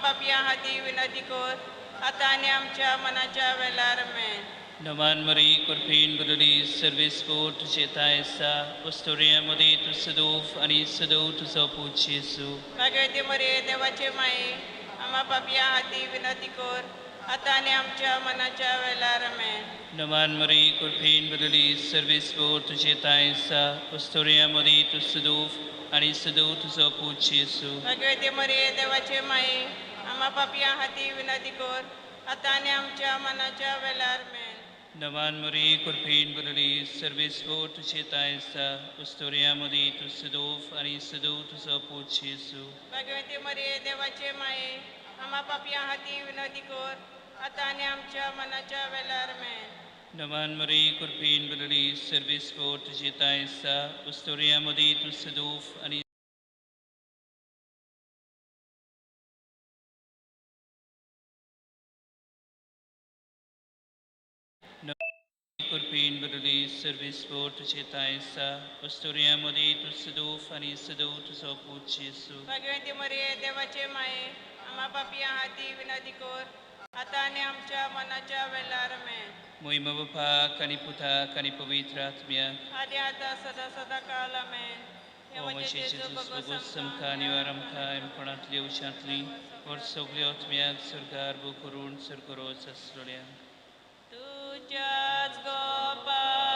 पापयां खातीर विनंती कर आतां आनी आमच्या मनाच्या वेळार आमेन. नमान मरी कृपेन भरली सर्वेस्पोर तुझे ठांय आसा, अस्तुऱ्यां मदीं तूं सदोफ आनी सदो तुजो पूत जेजू. भाग्यवती मरिये देवाचे माये आमा पापयां खातीर विनंती कर आतां आनी आमच्या मनाच्या वेळार आमेन. नमान मरी कृपेन भरली सर्वेस्पोर तुझे ठांय आसा, अस्तुऱ्यां मदीं तूं सदोफ आनी सदो तुजो पूत जेजू. भाग्यवती मरिये देवाचे माये आमा पापयां खातीर विनंती कर आतां आनी आमच्या मनाच्या वेळार आमेन. नमान मरी कृपेन भरली सर्वेस्पोर तुझे ठांय आसा, अस्तुऱ्यां मदीं तूं सदोफ आनी सदो तुजो पूत जेजू. भाग्यवती मरिये देवाचे माये आमा पापयां खातीर विनंती कर आतां आनी आमच्या मनाच्या वेळार आमेन. नमान मरी कृपेन भरली सर्वेस्पोर तुझे ठांय आसा, अस्तुऱ्यां मदीं तूं सदोफ आनी कृपेन भरली सर्वेस्पोर तुझे ठांय आसा, अस्तुऱ्यां मदीं तूं सदोफ आनी सदो तुजो पूत जेजू. भाग्यवती मरिये देवाचे माये आमा पापयां खातीर विनंती कर आतां आनी आमच्या मनाच्या वेळार आमेन. मोहिमा बापाक आनी पुताक आनी पवित्र आत्म्याक आदी आतां सदां सदां काल आमेन. ओ म्हजे जेजूस भोगोस आमकां निवार आमकां एमपणांतली उशांतली वर सगल्या आत्म्याक स्वर्गार भो करून स्वर्गरोज आसलोल्या. तुज्याच गोपानाई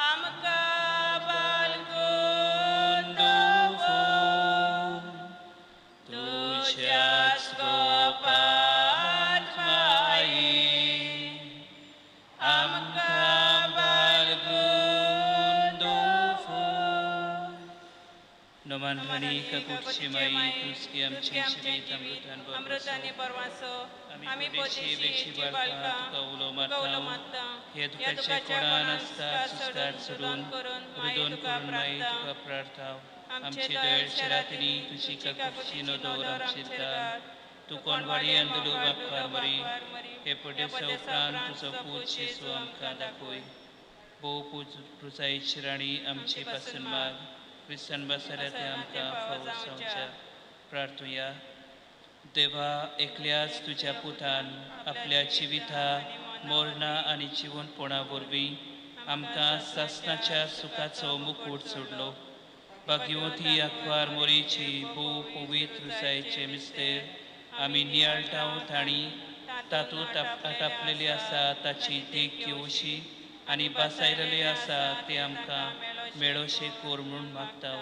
आमकां बालगून दवर, तुज्याच गोपात्माई आमकां बालगून दवर. नमान राणी काकुटची माई तुझकी आमचें जिवीत अमृतान अमृत आनी बरवासो. आमी परदेशी वेची बाळकां तुका उलो मारता, हे दुखाच्या कोणान आसता सुस्कार सोडून रुदोन करून माई तुका प्रार्थना. आमचे दयेच्या रातींनी तुजी काकुटची नदर आमचेर घाल. तूं कोणवाडी अंदलू बापार मरी हे परदेसा उपरांत तुजो पूत जेजू आमकां दाखय. भोव पुजायची राणी आमचे पासून माग, क्रिस्तान बसल्या ते आमकां फावो जावच्या. प्रार्थुया. देवा एकल्याच तुज्या पुतान आपल्या जिविता मरणा आनी जिवनपणा वरवीं आमकां सासणाच्या सुखाचो मुकूट सोडलो. भाग्यवती आंकवार मोरीची भोव पवित्र जायचे मिस्तेर आमी नियाळटाव तांणी तातूंत आटापलेली आसा ताची देख घेवशी आनी बासायलेली आसा ते आमकां मेळोशे कोर म्हूण मागता.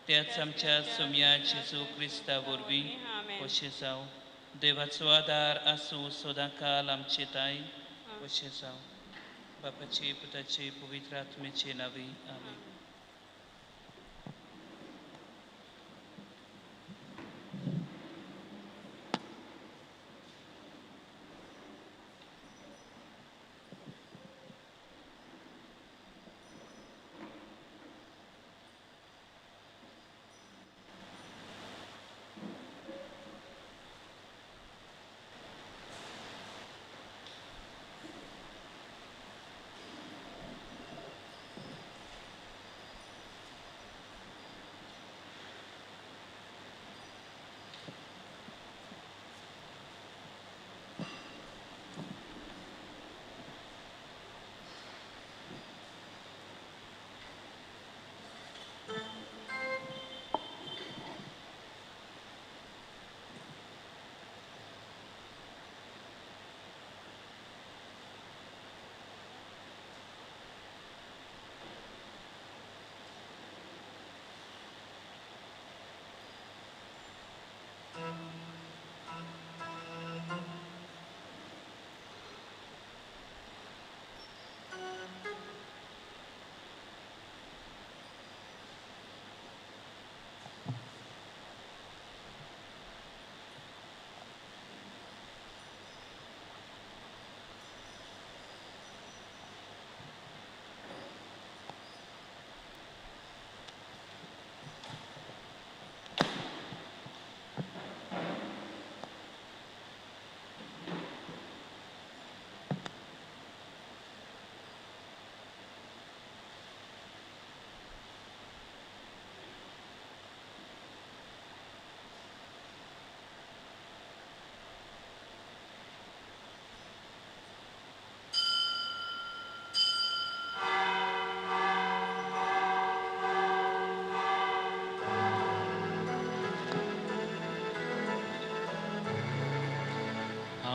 त्याच आमच्या सोम्या जेजू क्रिस्ता वरवीं अशें जावं. देवाचो आदार आसूं सदां काल आमचे ताय. अशें जावं. बापाचे पुताचे पवित्र आत्म्याचे नांवी आमेन.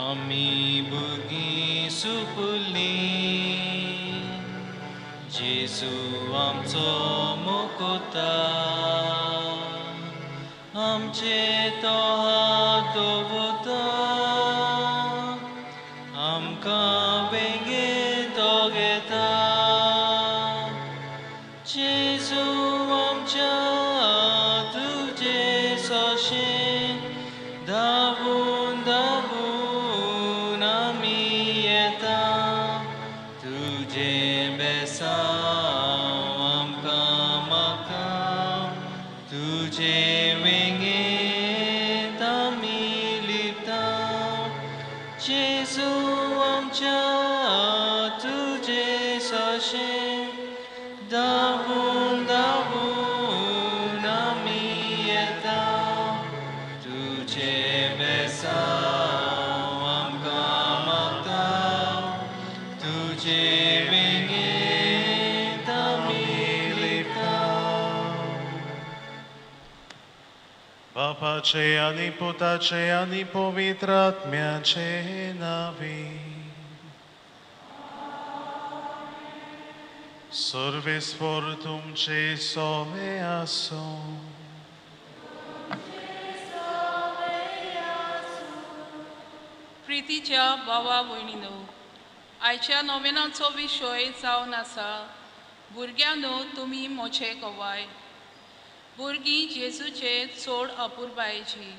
आमी भुरगीं सुपुल्लीं जेजू आमचो मुकुता आमचे तो हात दवरता आमकां वेंगेंत तो घेता जेजू आमच्या तुजे सोशें धांवून धांवून आमी येता तुजें बेसांव आमकां मागता तुजे वेंगेंत आमी लिपता जेजू आमच्या तुजे सोशें धांवून धांवून आमी येता तुजे बेसांव आमकां मागता तुजे वेंगेंत आमी लिपता. बापाचे आनी पुताचे आनी पवित्र आत्म्याचे नांवे. सर्वेस्पर तुमचे सोवे आसूं. प्रितीच्या भावा भयणीनो, आयच्या नोवेनाचो विशय जावन आसा भुरग्यांनो तुमी मोचे गवाय. भुरगीं जेजूचे चड अपुरबायेची.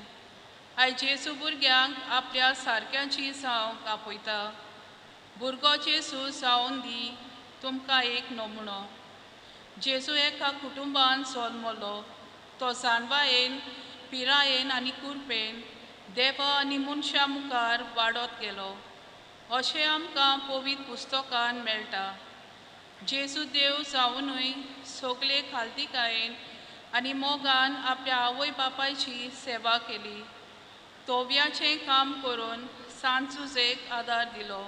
आयज जेजू भुरग्यांक आपल्या सारक्यांची जावंक आपयता. भुरगो जेजू जावन दी तुमकां एक नमुनो. जेजू एका कुटुंबान जल्मलो. तो जाणवायेन पिरायेन आनी कुरपेन देवा आनी मनशां मुखार वाडत गेलो अशें आमकां पवित्र पुस्तकान मेळटा. जेजू देव जावनूय सगळे खालतीकायेन आनी मोगान आपल्या आवय बापायची सेवा केली. तोव्याचें काम करून सांजुजेक आदार दिलो.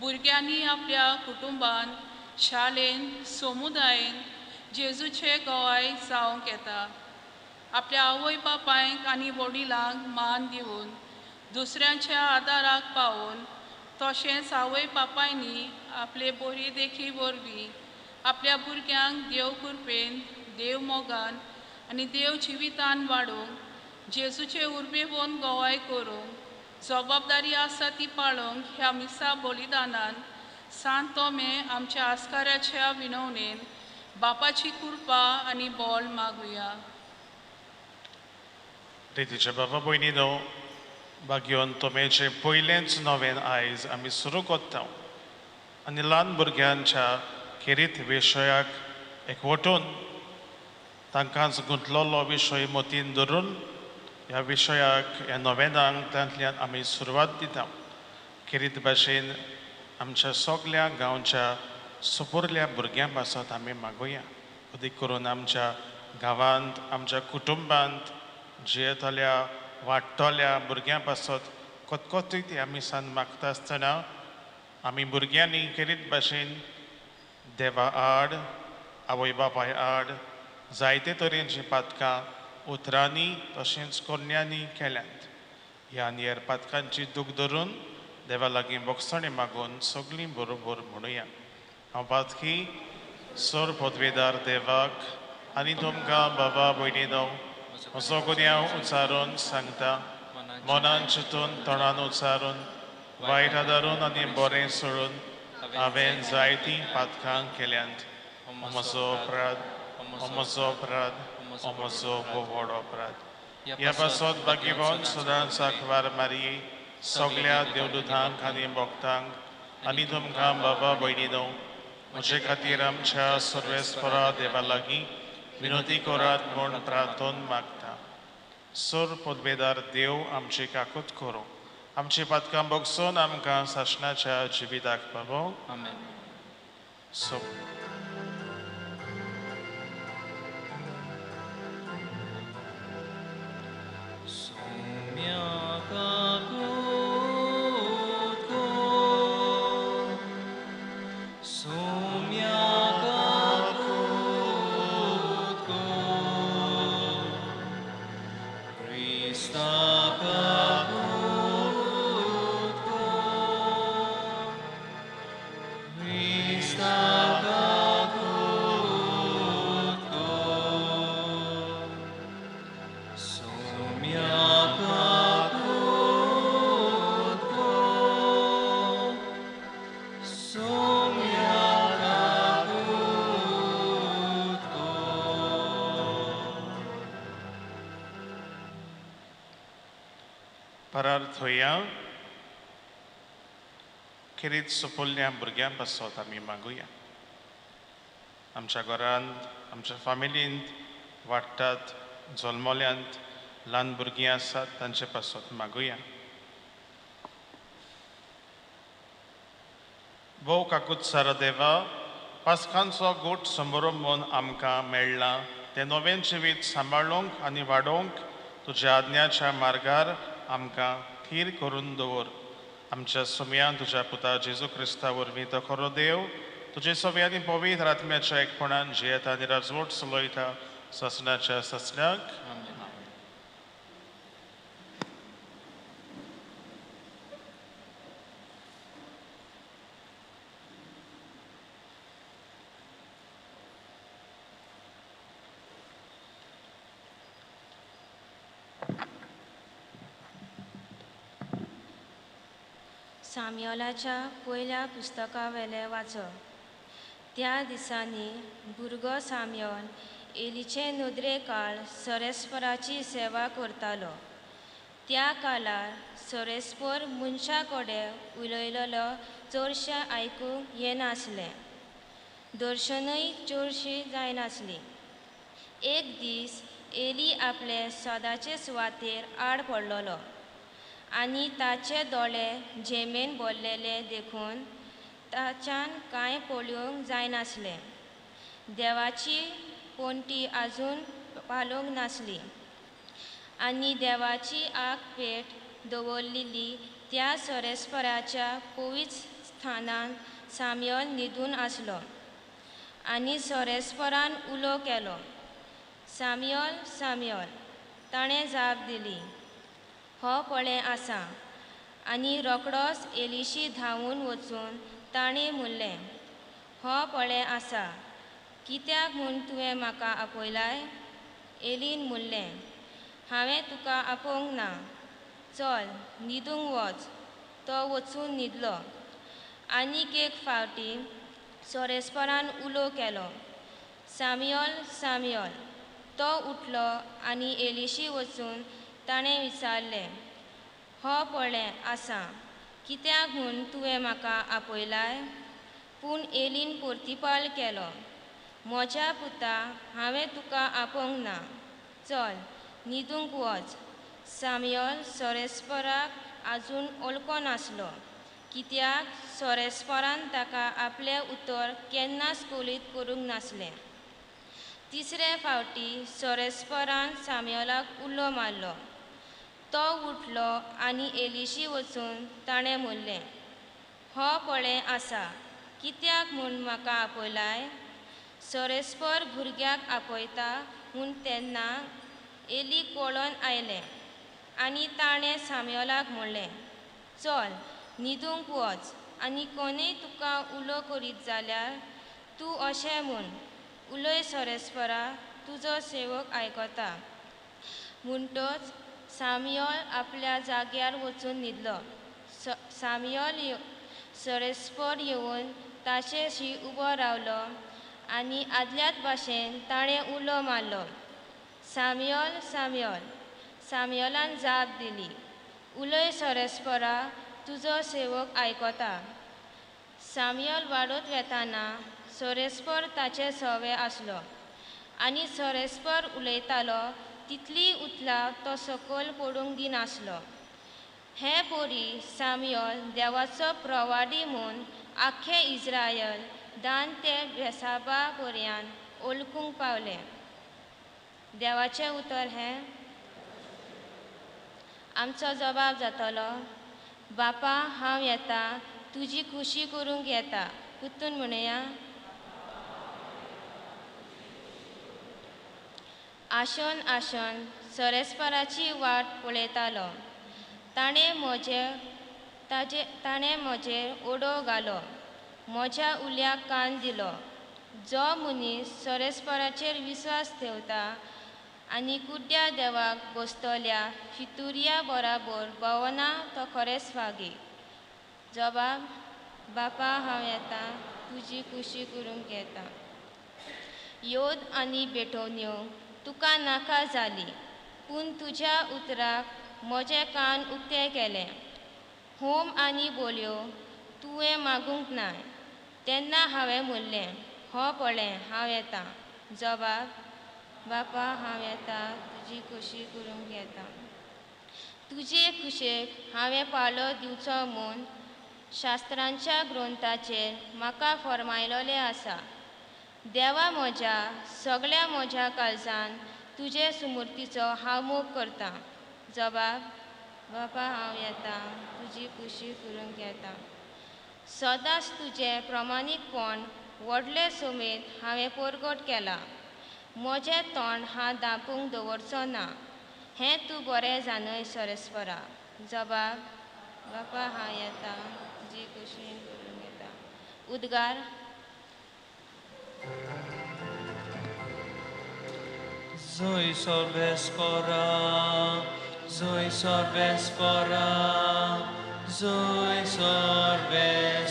भुरग्यांनी आपल्या कुटुंबान शाळेन समुदायेन जेजूचे गवाय जावंक येता. आपल्या आवय बापायक आनी वडिलांक मान दिवन दुसऱ्यांच्या आदाराक पावोवन तशेंच आवय बापायनी आपले बरी देखी वरवीं आपल्या भुरग्यांक देव कृपेन देव मोगान आनी देव जिवितान वाडोवंक जेजूचे उर्बेवन गवाय करूंक जबाबदारी आसा ती पाळोवंक ह्या मिसा बलिदानान सांत तोमे आमच्या आस्काराच्या विनवणेन बापाची कृपा आनी बोल मागुया. प्रितीच्या बाबा भयणीनो, बागयोन तोमेचें पयलेंच नवें आयज आमी सुरू करता आनी ल्हान भुरग्यांच्या खेरीत विशयाक एकवटून तांकांच गुंतलेलो विशय मतीन धरून ह्या विशयाक ह्या नोवेनांक तांतल्यान आमी सुरवात दिता. खेरीत भाशेन आमच्या सगल्या गांवच्या सुपुरल्या भुरग्यां पासत आमी मागुया. अदीक करून आमच्या गांवांत आमच्या कुटुंबांत जियेतल्या वाडटल्या भुरग्यां पासत कतकतूय ती आमी सान मागता आसतना आमी भुरग्यांनी खेरीत भाशेन देवा आड आवय बापाय आड जायते तरेचीं पातकां उतरांनी तशेंच कोन्यांनी केल्यांत. ह्या आनी हेर पातकांची दूख धरून देवा लागीं बोगसणें मागून सगळीं बरोबर म्हणुया. हांव पातकी सर पदवेदार देवाक आनी तुमकां बाबा भयणीनो म्हजो गुन्यांव उचारून सांगता. मनान चिंतून तोंडान उचारून वायट आदारून आनी बरें सोडून हांवें जायतीं पातकां केल्यांत. म्हजो अपराध, म्हजो अपराध, म्हजो व्हड अपराध. ह्या पासत भाग्यवान सदांच आंकवार मारये सगल्या देवदूतांक आनी भक्तांक आनी तुमकां बाबा भयणीनो म्हजे खातीर आमच्या सर्वेस्परा देवा लागीं विनोती करात म्हूण प्रार्थन मागता. सर पदवेदार देव आमची काकूत करूं, आमची पातकां बगसून आमकां सासणाच्या जिविताक पावोवं. आमेन. सो Krista kakut परार थोया खेरीत सोपल्ल्या भुरग्यां पासत आमी मागुया. आमच्या घरांत, आमच्या फामिलींत वाडटात, जल्मल्यांत ल्हान भुरगीं आसात तांचे पासत मागुया. भोव काकूत सारा देवा, पास्कांचो गोट समोर म्हूण आमकां मेळ्ळा तें नवें जिवीत सांबाळूंक आनी वाडोवंक तुज्या आज्ञाच्या मार्गार आमकां थीर करून दवर. आमच्या सुमयान तुज्या पुता जेजू क्रिस्ता वरवीं तो खरो देव तुजे सवे आनी पवित्र आत्म्याच्या एकपणान जियेता आनी राजवट चलयता ससनाच्या ससनाक. साम्योलाच्या पयल्या पुस्तकावेलें वाचप. त्या दिसांनी भुरगो साम्योल एलीचे नदरे काळ सरेस्पराची सेवा करतालो. त्या काळार सरेस्पर मनशा कडेन उलयलेलो चडशें आयकूंक येनासलें, दर्शनूय चडशीं जायनासलीं. एक दीस एली आपले सदाचे सुवातेर आड पडलेलो आनी ताचे दोळे झेमेन भरलेले देखून ताच्यान कांय पळोवंक जायनासलें. देवाची पणटी आजून पालोवंक नासली आनी देवाची आग पेट दवरलेली त्या सरेस्पराच्या पवित्र स्थानांत साम्योल न्हिदून आसलो. आनी सरेस्परान उलो केलो, साम्योल साम्योल. ताणें जाप दिली, हो पळय आसा. आनी रोकडोच एलिशी धांवून वचून ताणें म्हणलें, हो पळय आसा, कित्याक म्हूण तुवें म्हाका आपयलाय? एलीन म्हणलें, हांवें तुका आपोवंक ना, चल न्हिदूंक वच. तो वचून न्हिदलो. आनीक एक फावटी सोरेस्परान उलो केलो, साम्योल साम्योल. तो उठलो आनी एलिशी वचून ताणें विचारलें, हो पळय आसा, कित्याक म्हूण तुवें म्हाका आपयलाय? पूण एलीन प्रतिपाल केलो, म्हज्या पुता, हांवें तुका आपोवंक ना, चल न्हिदूंक वच. साम्योल सोरेस्पराक आजून वळखो नासलो, कित्याक सोरेस्परान ताका आपलें उतर केन्नाच कळीत करूंक नासलें. तिसरे फावटी सोरेस्परान साम्योलाक उलो मारलो. तो उठलो आनी एलिशी वचून ताणें म्हणलें, हो पळय आसा, कित्याक म्हूण म्हाका आपयलाय? सोरेस्पर भुरग्याक आपयता म्हूण तेन्ना एली कळोन आयलें आनी ताणें साम्योलाक म्हणलें, चल न्हिदूंक वच आनी कोणूय तुका उलो करीत जाल्यार तूं अशें म्हूण, उलय सोरेस्परा, तुजो सेवक आयकता. म्हणटच साम्योल आपल्या जाग्यार वचून न्हिदलो. साम्योल सोरेस्पर येवन ताचेशी उबो रावलो आनी आदल्याच भाशेन ताणें उलो मारलो, साम्योल साम्योल. साम्योलान जाप दिली, उलय सोरेस्परा, तुजो सेवक आयकता. साम्योल वाडत वेताना सोरेस्पर ताचे सवे आसलो आनी सोरेस्पर उलयतालो तितली उतलां तो सकयल पडूंक दिनासलो. हे परी साम्योल देवाचो प्रवाडी म्हूण आख्खें इस्रायल दान ते बेसाबा पर्यान वळखूंक पावले. देवाचें उतर हें. आमचो जबाब जातलो, बापा हांव येता, तुजी खुशी करूंक येता. पुतून म्हणया, आशोन आशोन सोरेस्पराची वाट पळयतालो. ताणें म्हजेर ओडो घालो, म्हज्या उल्याक कान दिलो. जो मनीस सोरेस्पराचेर विस्वास ठेवता आनी कुड्ड्या देवाक बसतल्या फितुर्या बराबर भोंवना तो खरेंच फागी. जबाब, बापा हांव येता, तुजी खुशी करूंक येता. योद आनी भेटवण्यो तुका नाका जाली, पूण तुज्या उतराक म्हजे कान उक्ते केले. होम आनी बोलयो तुवें मागूंक नाय. तेन्ना हांवें म्हणलें, हो पळय हांव येता. जबाब, बापा हांव येता, तुजी खोशी करूंक येता. तुजे खुशेक हांवें पालो दिवचो म्हूण शास्त्रांच्या ग्रंथाचेर म्हाका फर्मायलोलें आसा. देवा म्हज्या, सगळ्या म्हज्या काळजान तुजे सुमूर्तीचो हांव मोग करतां. जबाब, बापा हांव येता, तुजी खुशी करूंक येता. सदांच तुजें प्रमाणीकपण व्हडले समेत हांवें परगट केलां. म्हजें तोंड हांव धांपूंक दवरचो ना, हें तूं बरें जाणय सरेस्परा. जबाब, बापा हांव येता, तुजी खुशी करूंक येता. उद्गार. Zoe sorvespora, Zoe sorvespora, Zoe sorvespora.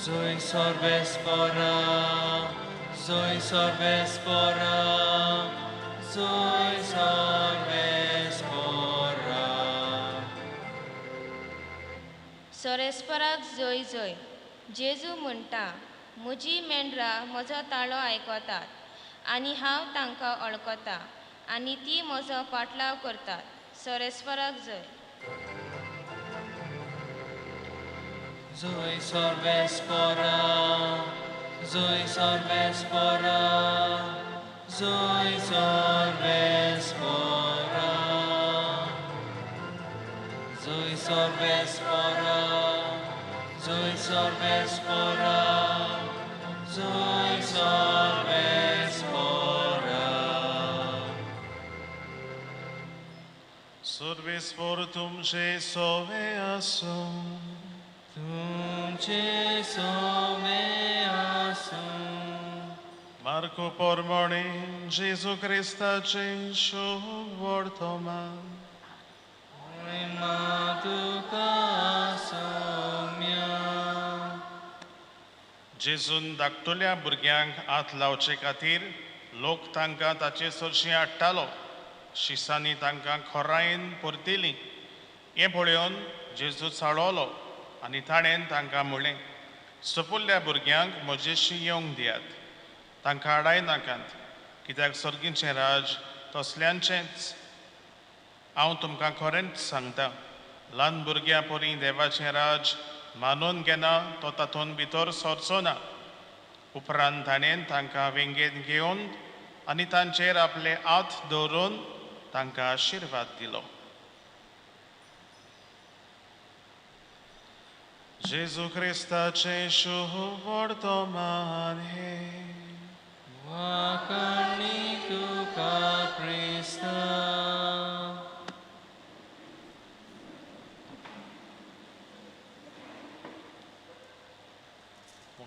Zoe sorvespora, Zoe sorvespora, Zoe sorvespora. सोरेस्पराक जोय जोय. जेजू म्हणटा, म्हजी मेंढरां म्हजो ताळो आयकतात आनी हांव तांकां वळखता आनी ती म्हजो पाटलाव करतात. सोरेस्पराक जोय. Zoe sorvespora, Zoe sorvespora, Zoe sorvespora. Zoe sorvespora, Zoe sorvespora, Zoe sorvespora. Sorvespor तुमचे सोवे आसूं. तुमचे सोवे आसूं. मार्को पोरमणे जेजू क्रिस्ताचे शुभ वर्तमान. महिमा तुका सोम्या. जेजून धाकटुल्या भुरग्यांक हात लावचे खातीर लोक तांकां ताचे सरशीं हाडटालो. शिसांनी तांकां खोरायेन परतिली. हें पळोवन जेजू चाळवलो आनी ताणें तांकां म्हणलें, सोपुल्ल्या भुरग्यांक म्हजेशी येवंक दियात, तांकां आडाय नाकात, कित्याक सर्गीचें राज तसल्यांचेंच. हांव तुमकां खरेंच सांगता, ल्हान भुरग्यां परी देवाचें राज मानून घेना तो तातूंत भितर सरचो ना. उपरांत ताणें तांकां वेंगेंत घेवन आनी तांचेर आपले हात दवरून तांकां आशिर्वाद दिलो. जेजू क्रिस्ताचें शुभ वर्तमान हें. वाखाणी तुका क्रिस्ता.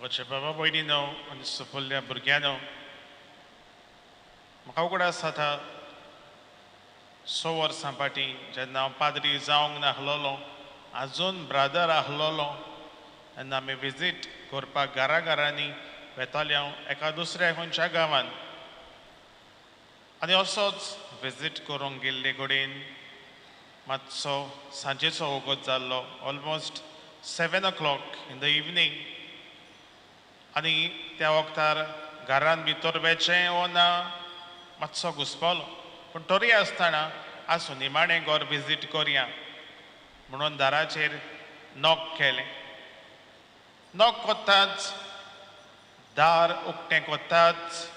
म्हज्या बाबा भयणीनो आनी सोपुल्ल्या भुरग्यांनो, म्हाका उगडास जाता 6 वर्सां फाटीं जेन्ना हांव पाद्री जावंक नासलेलो, आजून ब्रादर आसलेलो, तेन्ना आमी विजीट करपाक घरा घरांनी वेताले हांव एका दुसऱ्या खंयच्या गांवान. आनी असोच विजीट करूंक गेल्ले कडेन मातसो सांजेचो वगत जाल्लो, almost 7 o'clock in the evening. आनी त्या वखतार घरान भितर वेचें वो ना मातसो घुसपलो, पूण तरी आसतना आसूं निमाणें घर विजीट करया म्हणून दाराचेर नॉक केलें. नॉक कोत्ताच, दार उक्तें कोत्ताच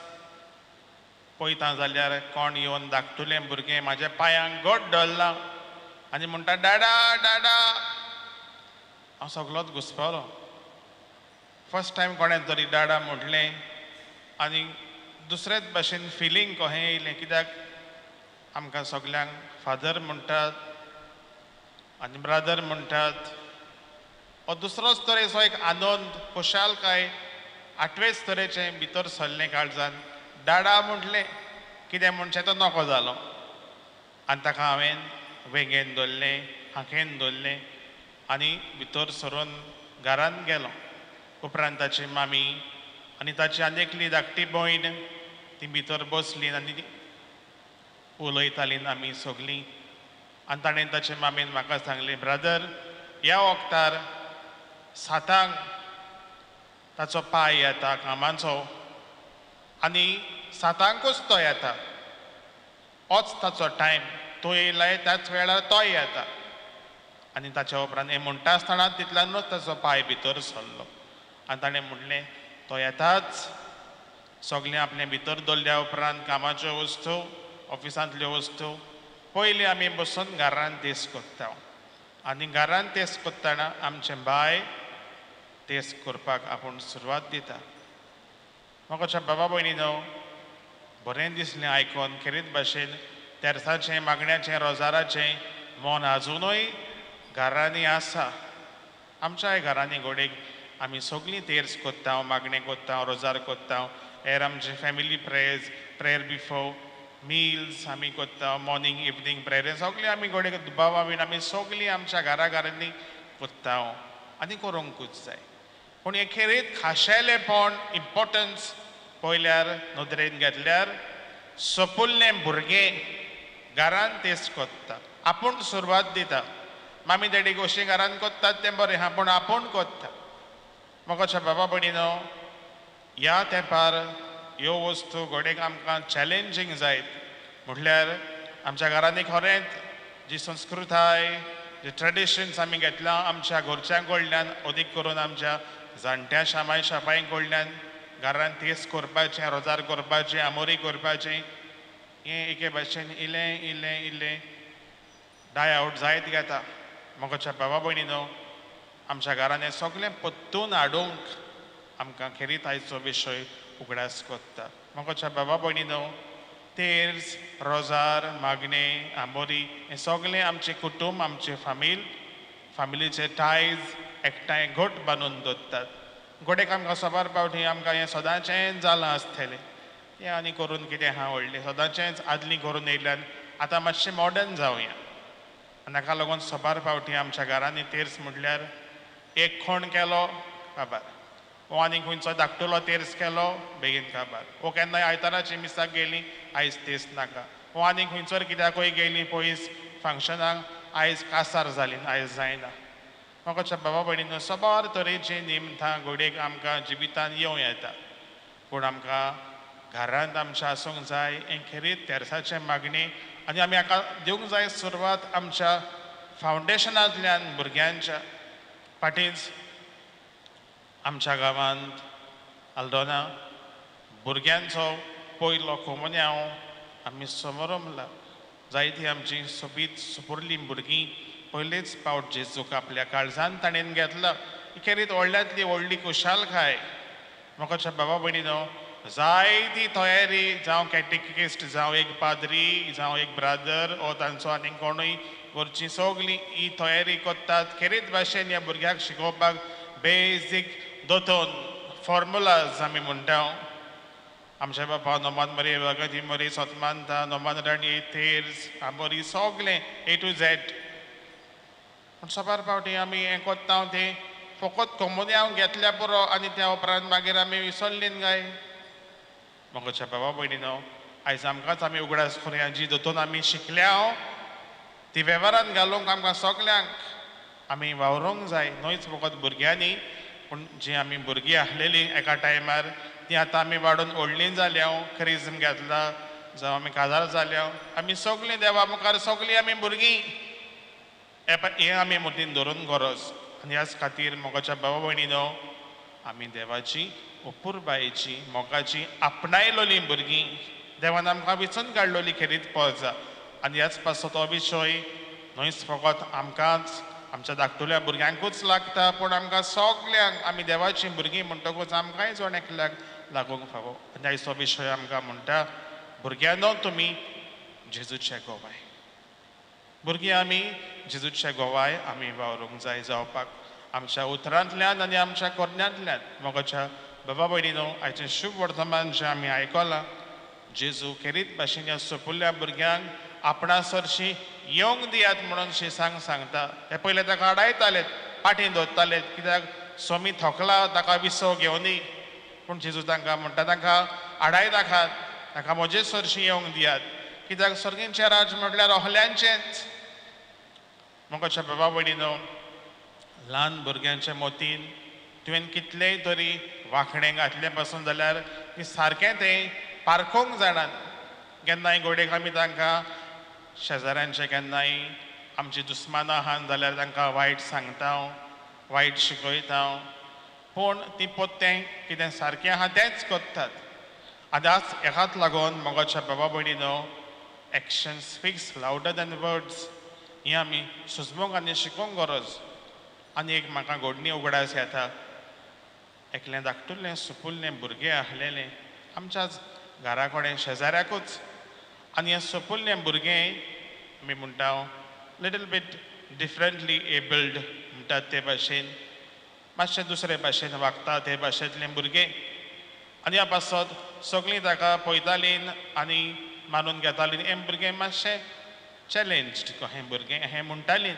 पळयता जाल्यार कोण येवन धाकटुलें भुरगें म्हाज्या पांयांक घट धरलां आनी म्हणटा, डाडा डाडा. हांव सगलोच घुसपलो. फर्स्ट टायम कोणें तरी डाडा म्हटलें आनी दुसरेच भाशेन फिलींग कहें येयलें, कित्याक आमकां सगल्यांक फादर म्हणटात आनी ब्रादर म्हणटात. हो दुसरोच तरेचो एक आनंद, खुशालकाय आठवेच तरेचें भितर सरलें काळजान. डाडा म्हटलें, कितें म्हणचें तो नको जालो आनी ताका हांवें वेंगेन धरलें, हांकेन धरलें आनी भितर सरून घरांत गेलो. उपरांत ताची मामी आनी ताची आनी एकली धाकटी भयण ती भितर बसली आनी उलयतालीं आमी सगलीं. आनी ताणें ताचे मामीन म्हाका सांगलें, ब्रदर ह्या वखदार 7 ताचो पांय येता कामाचो आनी 7 तो येता, होच ताचो टायम, तो येयलाय त्याच वेळार तोय येता. आनी ताच्या उपरांत हें म्हणटा आसतना तितल्यानूच ताचो पांय भितर सरलो आनी ताणें म्हणलें तो येताच. सगळें आपलें भितर दवरल्या उपरांत कामाच्यो वस्तू, ऑफिसांतल्यो वस्तू पयलीं आमी बसून घरान तेस कोत्ता आनी घरान तेस कोत्तना आमचें बाय तेस करपाक आपूण सुरवात दिता. म्हाका बाबा भयणीनो बरें दिसलें आयकोन खेरीत भाशेन तेर्साचें, मागण्याचें, रोजाराचें मन आजुनूय घरांनी आसा. आमच्याय घरांनी घोडेक आमी सगळीं तेर्स कोत्ता, मागणें कोत्ता, रोजार कोत्ता, हेर आमचे family prayers, prayer before meals आमी कोत्ता, मॉर्निंग इवनींग प्रेयर सगळीं आमी घोडेक दुबावा बीन आमी सगळीं आमच्या घरा घरांनी कोत्ता आनी करूंकूच जाय. पूण हे खेरीत खाशेलेपण इम्पोर्टन्स पळयल्यार नदरेन घेतल्यार सोपुल्लें भुरगें घरान तेस कोत्ता, आपूण सुरवात दिता. मामी डॅडी गोशी घरान कोत्तात तें बरें आहा, पूण आपूण कोत्ता. म्हाका बाबा भयणीनो ह्या तेंपार ह्यो वस्तू घोडेक आमकां चॅलेंजींग जायत. म्हटल्यार आमच्या घरांनी खरेंच जी संस्कृताय, जे ट्रेडिशन्स आमी घेतला आमच्या घरच्यां कडल्यान, अदीक करून आमच्या जाणट्या शामाय शापाय कडल्यान घरान तेस करपाचें, रोजार करपाचें, आमोरी करपाचें, हें एके भाशेन इल्लें इल्लें इल्लें डाय आवट जायत घेता. म्हाका बाबा भयणीनो आमच्या घरान हें सगळें पत्तून हाडूंक आमकां खेरीत आयचो विशय उगडास कोत्ता. म्हाका बाबा भयणीनो तेर्स, रोजार, मागणें, आमोरी हें सगळें आमचें कुटूंब, आमचें फामील, फामिलीचे टायज एकठांय घट बांदून दवरतात. घोडेक आमकां साबार फावटी आमकां हें सदांचेंच जालां आसतलें, तें आनी करून कितें आहा व्हडलें सदांचेंच आदलीं करून येयल्यान आतां मातशें मॉडर्न जावया. आनी हाका लागून साबार फावटी आमच्या घरांनी तेर्स म्हटल्यार एक खोण केलो काबार, वो आनी खंयचो धाकटुलो तेर्स केलो बेगीन काबार, वो केन्नाय आयताराची मिसाक गेली आयज तेर्स नाका, वो आनी खंयसर कित्याकूय गेली पयस फंक्शनाक आयज कासार जाली आयज जायना. म्हाका बाबा भयणीनो साबार तरेची निमतां घोडेक आमकां जिवितान येवं येता, पूण आमकां घरांत आमच्या आसूंक जाय हें खेरीत तेर्साचें मागणें आनी आमी हाका दिवंक जाय सुरवात आमच्या फावंडेशनांतल्यान भुरग्यांच्या. फाटींच आमच्या गांवांत आल्दोना भुरग्यांचो पयलो कोमुन्यांव आमी समरमला. जायतीं आमची सोबीत सुपुरलीं भुरगीं पयलेच पावट जेजूक आपल्या काळजान ताणेन घेतला. खेरीत व्हडल्यांतली व्हडली खुशालकाय. म्हाका बाबा भयणीनो जायती तयारी, जावं कॅटेकिस्ट, जावं एक पाद्री, जावं एक ब्रादर ओ तांचो आनी कोणूय घरचीं सगळीं ही तयारी करतात खेरीत भाशेन ह्या भुरग्याक शिकोवपाक बेजीक दोतोन फॉर्मुलाज आमी म्हणटा. आमच्या बाबा नोमान मरी, भगती मरी, सतमानता, नोमान राणी, तेर्स, आमोरी सगळें ए टू झॅड. पूण साबार फावटी आमी हें कोत्ता तें फकत कोमुन्यांव घेतल्या पुरो आनी त्या उपरांत मागीर आमी विसरलीन काय. म्हज्या बाबा भयणीनो आयज आमकांच आमी उगडास करुया जी दोतोन आमी शिकल्या ती वेव्हारान घालूंक आमकां सगल्यांक आमी वावरूंक जाय. न्हयच फकत भुरग्यांनी, पूण जी आमी भुरगीं आसलेलीं एका टायमार ती आतां आमी वाडून व्हडलीं जाल्या, क्रिज्म घेतला, जावं आमी काजार जाल्या, आमी सगळीं देवा मुखार सगळीं आमी भुरगीं हें आमी मुतीन धरून गरज. आनी ह्याच खातीर मोगाच्या बाबा भयणीनो आमी देवाची अपुरबायेची मोगाची आपणायलोलीं भुरगीं देवान आमकां विचून काडलोली खेरीत पळजा. आनी ह्याच पासत हो विशय न्हयच फकत आमकांच आमच्या धाकटुल्या भुरग्यांकूच लागता, पूण आमकां सगल्यांक आमी देवाचीं भुरगीं म्हणटकूच आमकांय जण एकल्याक लागूंक फावो. आनी आयचो विशय आमकां म्हणटा भुरग्यांनो तुमी जेजूचे गोवाय. भुरगीं आमी जेजूचे गोवाय आमी वावरूंक जाय जावपाक आमच्या उतरांतल्यान आनी आमच्या करण्यांतल्यान. मोगाच्या बाबा भयणीनो आयचें शुभ वर्तमान जें आमी आयकलां जेजू खेरीत भाशेन ह्या सोपुल्ल्या भुरग्यांक आपणा सरशी येवंक दियात म्हणून शिसांक सांगता. हे पयले ताका आडायतालेत, पाटीं दवरतालेत, कित्याक सोमी थकला ताका विसव घेवनी. पूण जेजू तांकां म्हणटा तांकां आडाय नाकात, तांकां म्हजे सरशी येवंक दियात. कित्याक सर्गींचें राज म्हटल्यार ओहल्यांचेंच. म्हाका बाबा भयणीनो, ल्हान भुरग्यांच्या मोतीन तुवें कितलेंय तरी वांकणें घातलें पासून जाल्यार ती सारकें तें पारखूंक जाणात. केन्नाय घोडेक आमी तांकां शेजाऱ्यांचें केन्नाय आमची दुस्मानां आहात जाल्यार तांकां वायट सांगता, वायट शिकयता, पूण ती पोत्तें कितें सारकें आहा तेंच करतात. आनी आज हेकाच लागून मोगाच्या बाबा भयणीनो, action speaks louder than words हें आमी सुजमूंक आनी शिकोवंक गरज. आनी एक म्हाका घोडणी उगडास येता, एकलें धाकटुलें सुपुल्लें भुरगें आसलेलें आमच्याच घरा कडेन शेजाऱ्याकूच. आनी हें सुपुल्लें भुरगें आमी म्हणटा लिटल बीट डिफरंटली एबल्ड म्हणटात ते भाशेन, मातशें दुसरे भाशेन वागता ते भाशेंतलें भुरगें. आनी ह्या पासत सगळीं ताका पळयतालीं आनी मानून घेतालीं हें भुरगें मातशें चॅलेंज्ड कहें भुरगें हें म्हणटालीं.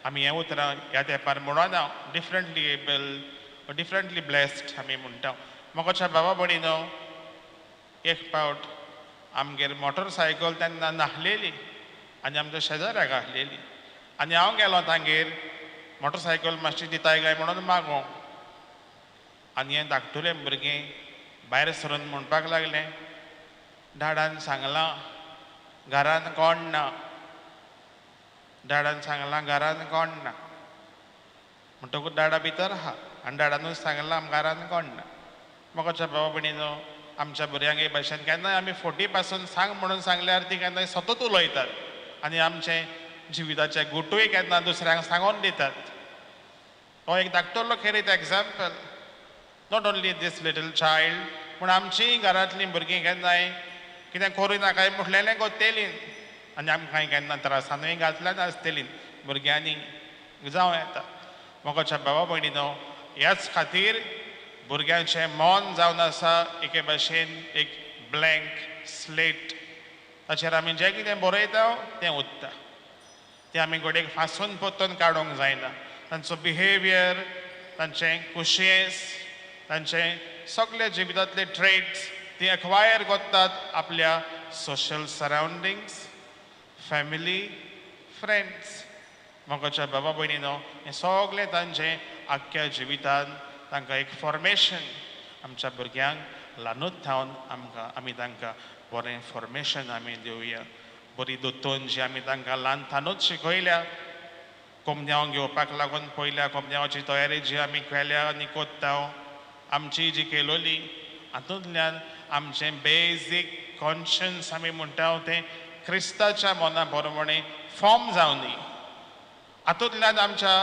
आमी हें उतरां ह्या तेंपार म्हणना, डिफरंटली एबल, डिफरंटली ब्लेस्ड आमी म्हणटा. म्हाका बाबा भयणीनो, एक फावट आमगेर मोटरसायकल तेन्ना नासलेली आनी आमच्या शेजाऱ्याक आसलेली आनी हांव गेलो तांगेर मोटरसायकल मातशी दिताय काय म्हणून मागोंक. आनी हें धाकटुलें भुरगें भायर सरून म्हणपाक लागलें, डाडान सांगलां घरान कोण ना, डाडान सांगलां घरान कोण ना. म्हणटकूच डाडा भितर आहा आनी डाडानूच सांगलां घरान कोण ना. म्हाका बाबा भयणीनो, आमच्या भुरग्यांक हे भाशेन केन्नाय आमी फोटी पासून सांग म्हणून सांगल्यार ती केन्नाय सतत उलयतात आनी आमचें जिविताचे गुटूय केन्ना दुसऱ्यांक सांगून दितात. हो एक धाकटुलो खेरीत example, not only this little child, पूण आमचीं घरांतलीं भुरगीं केन्नाय कितें करूं नाकाय म्हटलेलें कोत्तेलीं आनी आमकां केन्ना त्रासानूय घातल्या नासतलीं भुरग्यांनी जावं येता. मोगाच्या बाबा भयणीनो, ह्याच खातीर भुरग्यांचें मन जावन आसा एके भाशेन एक ब्लँक स्लेट, ताचेर आमी जें कितें बरयता तें उत्ता, तें आमी घडयेक फासून परतून काडूंक जायना. तांचो बिहेवियर, तांचें कुशेंस, तांचे सगळे जिवितांतले ट्रेट्स ती एक्वायर करतात आपल्या सोशल सरावंडिंग्स, फॅमिली, फ्रेंड्स. मोगाच्या बाबा भयणीनो, हें सगळें तांचें आख्ख्या जिवितान तांकां एक फॉर्मेशन, आमच्या भुरग्यांक ल्हानूच थावन आमकां आमी तांकां बरें फॉर्मेशन आमी दिवया. बरी दोतोन जी आमी तांकां ल्हान थानूच शिकयल्या, कोमन्यांव घेवपाक लागून पयल्या कोमन्यांवाची तयारी जी आमी केल्या आनी कोत्ता आमची जी केलोली, हातूंतल्यान आमचें बेजीक कॉन्शन्स आमी म्हणटा तें क्रिस्ताच्या मना प्रमाणे फॉर्म जावन दी. हातूंतल्यान आमच्या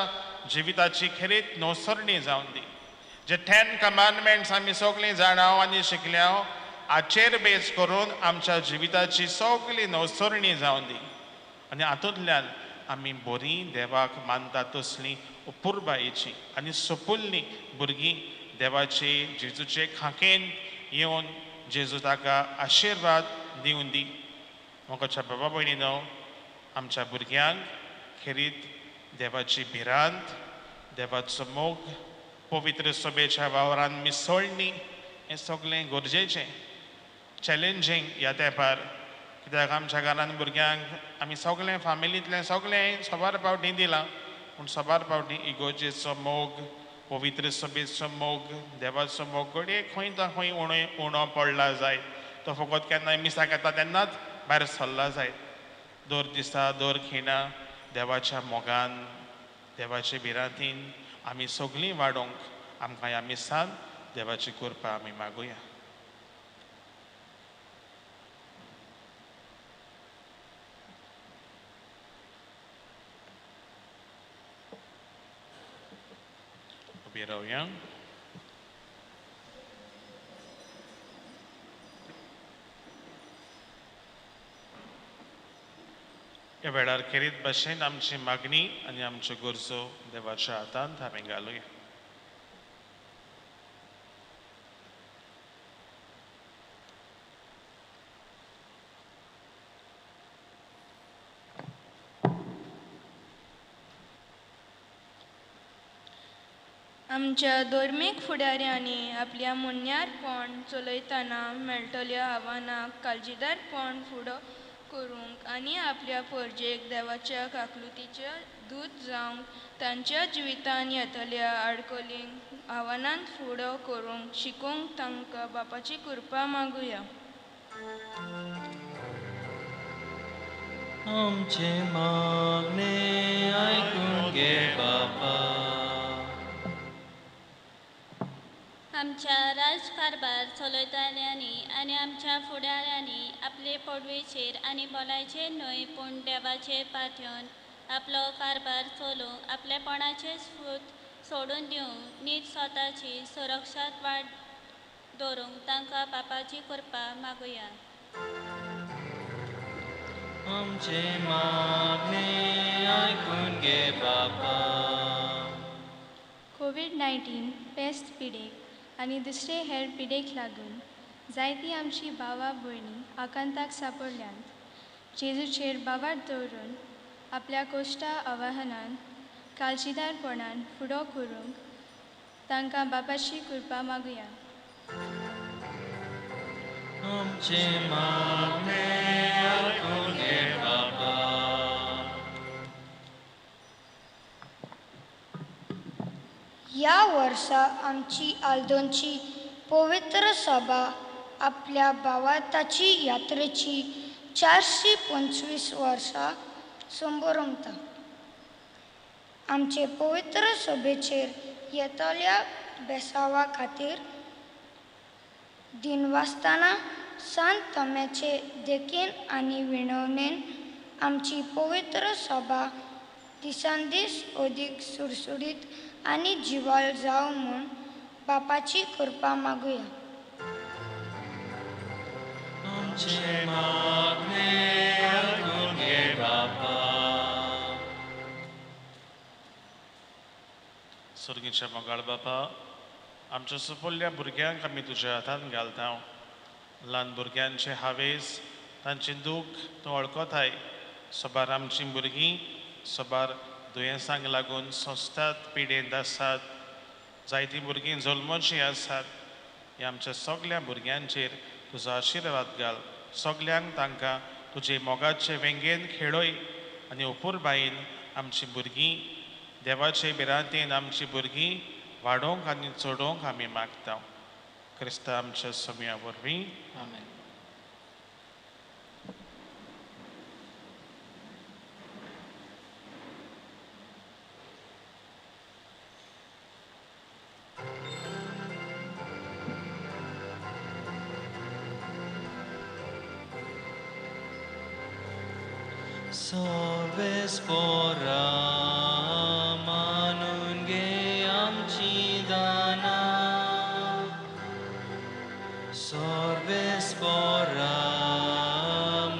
जिविताची खेरीत नवसरणी जावन दी. जे 10 कमांडमेंट्स आमी सगळीं जाणाव आनी शिकल्या हाचेर बेस करून आमच्या जिविताची सगळी नवसरणी जावन दी. आनी हातूंतल्यान आमी बरीं देवाक मानता तसलीं अपुरबायेचीं आनी सोपुल्लीं भुरगीं देवाचे जेजूचे खांकेन येवन जेजू ताका आशिर्वाद दिवन दी. मोगाच्या बाबा भयणीनो, आमच्या भुरग्यांक खेरीत देवाची भिरांत, देवाचो मोग, पवित्र सभेच्या वावरान मिसळणी हें सगळें गरजेचें, चॅलेंजींग ह्या तेंपार. कित्याक आमच्या घरान भुरग्यांक आमी सगळें फामिलींतलें सगळें साबार फावटी दिलां, पूण साबार फावटी इगोर्जेचो मोग, पवित्र सभेचो मोग, देवाचो मोग घडये खंय ना खंय उणो पडला जायत. तो फकत केन्नाय मिसाक येता तेन्नाच भायर सरला जायत. दर दिसा दर खिणा देवाच्या मोगान, देवाचे भिरांतीन आमी सगळीं वाडोवंक आमकां ह्या मिसान देवाची कृपा आमी मागुया. उबी रावया. ह्या वेळार खेरीत भाशेन आमची मागणी आनी आमच्यो गरजो देवाच्या हातांत आमी घालुया. आमच्या धर्मीक फुडाऱ्यांनी आपल्या म्हणण्यारपण चलयतना मेळटल्या आव्हानाक काळजीदारपण फुडो करूंक आनी आपल्या परजेक देवाच्या काकलुतीच्या दूत जावंक तांच्या जिवितान येतल्या आडकलींक आव्हानांत फुडो करूंक शिकोवंक तांकां बापाची कृपा मागुया. आमचे मागणे आयकून घे बापा. आमच्या राजकारभार चलयतल्यांनी आनी आमच्या फुडाऱ्यांनी आपले पडवेचेर आनी भलायचेर न्हय पूण देवाचेर पातयेवन आपलो कारभार चलोवंक आपलेपणाचे स्फूर्त सोडून दिवंक नीट स्वताची सुरक्षात वाट दवरूंक तांकां बापाची कृपा मागुया. आमचे मागणे आयकून घे बापा. कोवीड-19 पेस्त पिडेक आनी दुसरे हेर पिडेक लागून जायती आमची भावा भयणी आकांताक सापडल्यांत. जेजूचेर भावार्थ दवरून आपल्या कोश्टा आवाहनान काळजीदारपणान फुडो करूंक तांकां बापाची कृपा मागुया. आमचे मागणे आयकून घे बापा. ह्या वर्सा आमची आल्दोनची पवित्र सभा आपल्या भावार्थाची यात्रेची 425 वर्सां संबरमता. आमचे पवित्र सभेचेर येतल्या बेसावा खातीर दिनवासतना सांत तोम्याचे देखीन आनी विणवणेन आमची पवित्र सभा दिसान दीस अदीक सुडसुडीत आनी जिवाळ जावं म्हूण बापाची कृपा मागुया. आमचे मागणे आयकून घे बापा. सर्गीच्या मोगाळ बापा, आमच्या सुपुल्ल्या भुरग्यांक आमी तुज्या हातान घालता. ल्हान भुरग्यांचे हावेस, तांचें दूख तूं वळखताय. सबार आमचीं भुरगीं सबार दुयेंसांक लागून सोंसतात, पिडेंत आसात. जायतीं भुरगीं जल्मचीं आसात. ह्या आमच्या सगल्या भुरग्यांचेर तुजो आशिर्वाद घाल. सगल्यांक तांकां तुजे मोगाचे वेंगेन खेळय आनी अपुरबायेन आमचीं भुरगीं देवाचे भिरांतेन आमचीं भुरगीं वाडोवंक आनी चडोवंक आमी मागता. क्रिस्ता आमच्या समया वरवीं. आमेन. सर्वेस्पोरा मानून घे आमची दाना. सर्वेस्पोरा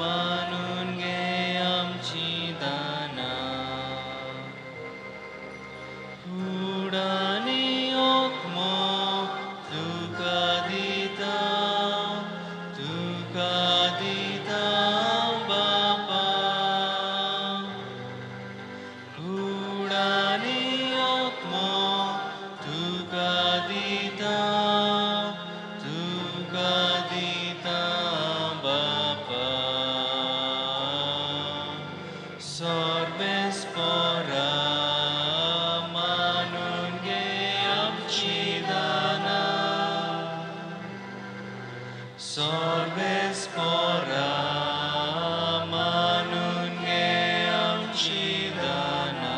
मानून घे आमची दाना. कुडानी ओकमो तुका दिता, तुका दिता बापा. कुडानी ओकमो तुका दिता, तुका दिता बापा. सर्वेस्पोरा मानून घे आमची दाना. सर्वेस्पोरा मानून घे आमची दाना.